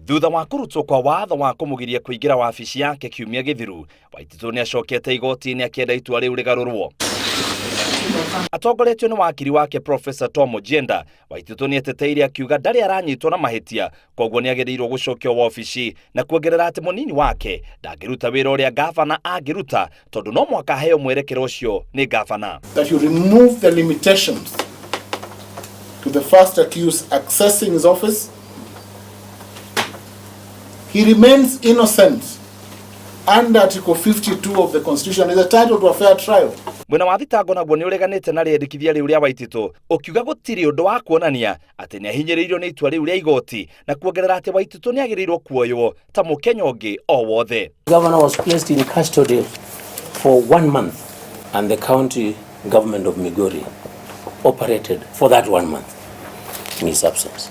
Thutha wa kũrutwo kwa watho wa kũmũgiria kũingĩra wabici yake kiumia gĩthiru, Waititu nĩ acokete igoti-inĩ akĩenda itua rĩu rĩgarũrwo. Atongoretio nĩ wakiri wake Professor Tom Ojienda, Waititu nĩ eteteire akiuga ndarĩ aranyitwo na mahĩtia, koguo nĩ agĩrĩirwo gũcokio wabici, na kuongerera atĩ mũnini wake ndangĩruta wĩra ũrĩa ngavana angĩruta tondũ no mũhaka aheo mwerekera ũcio nĩ ngavana. That you remove the limitations to the first accused accessing his office. He remains innocent under Article 52 of the Constitution, is entitled to a fair trial. Mwena wa thitango naguo nĩ ũreganĩte na rĩendekithia rĩu rĩa Waititu, ũkiuga gũtirĩ ũndũ wa kuonania atĩ nĩ ahinyĩrĩirio nĩ itua rĩu rĩa igoti, na kuongerera atĩ Waititu nĩ agĩrĩirwo kuoywo ta Mũkenya ũngĩ o wothe. The governor was placed in custody for one month, and the county government of Migori operated for that one month in his absence.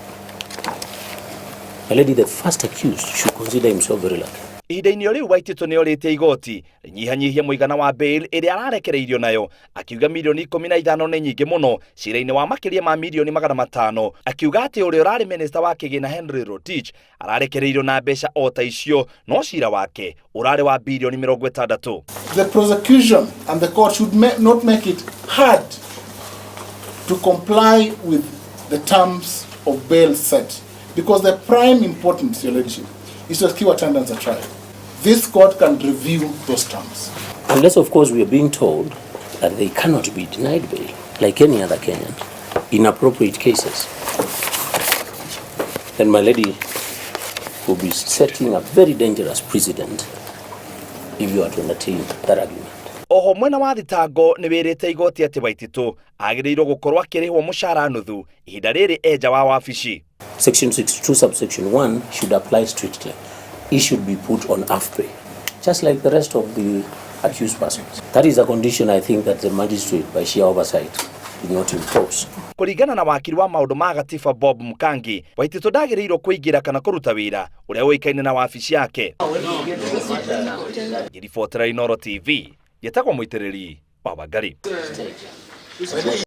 My lady, the first accused should consider himself very lucky. Ihinda-inĩ o rĩu, Waititu nĩ orĩtie igoti rĩnyihanyihie mũigana wa bail ĩrĩa ararekereirio nayo, akiuga mirioni 15 nĩ nyingĩ mũno cira-inĩ wa makĩria ma mirioni 500, akiuga atĩ ũrĩa ũrarĩ minista wa kĩgĩna Henry Rotich ararekereirio na mbeca o ta icio, no cira wake ũrarĩ wa birioni 60. The prosecution and the court should not make it hard to comply with the terms of bail set, because the prime importance, Your Ladyship, is to secure attendance at trial. This court can review those terms. Unless, of course, we are being told that they cannot be denied bail, like any other Kenyan, in appropriate cases. Then, my lady, will be setting a very dangerous precedent if you are to entertain that argument. Oho mwena wa thitango nĩ wĩrĩte igoti atĩ Waititu agĩrĩirwo gũkorwo akĩrĩhwo mũcara nuthu ihinda rĩrĩ enja wa wabici. Section 62, subsection 1 should apply strictly. He should be put on half pay, just like the rest of the accused persons. That is a condition I think that the magistrate, by sheer oversight, did not impose. Kũringana na wakiri wa maũndũ ma gatiba Bob Mkangi, Waititu ndagĩrĩirwo kũingĩra kana kũruta wĩra ũrĩa ũĩkaine na wabici yake. Ngĩribotera Inooro TV, njĩtagwo Mũitĩrĩri wa Wangari.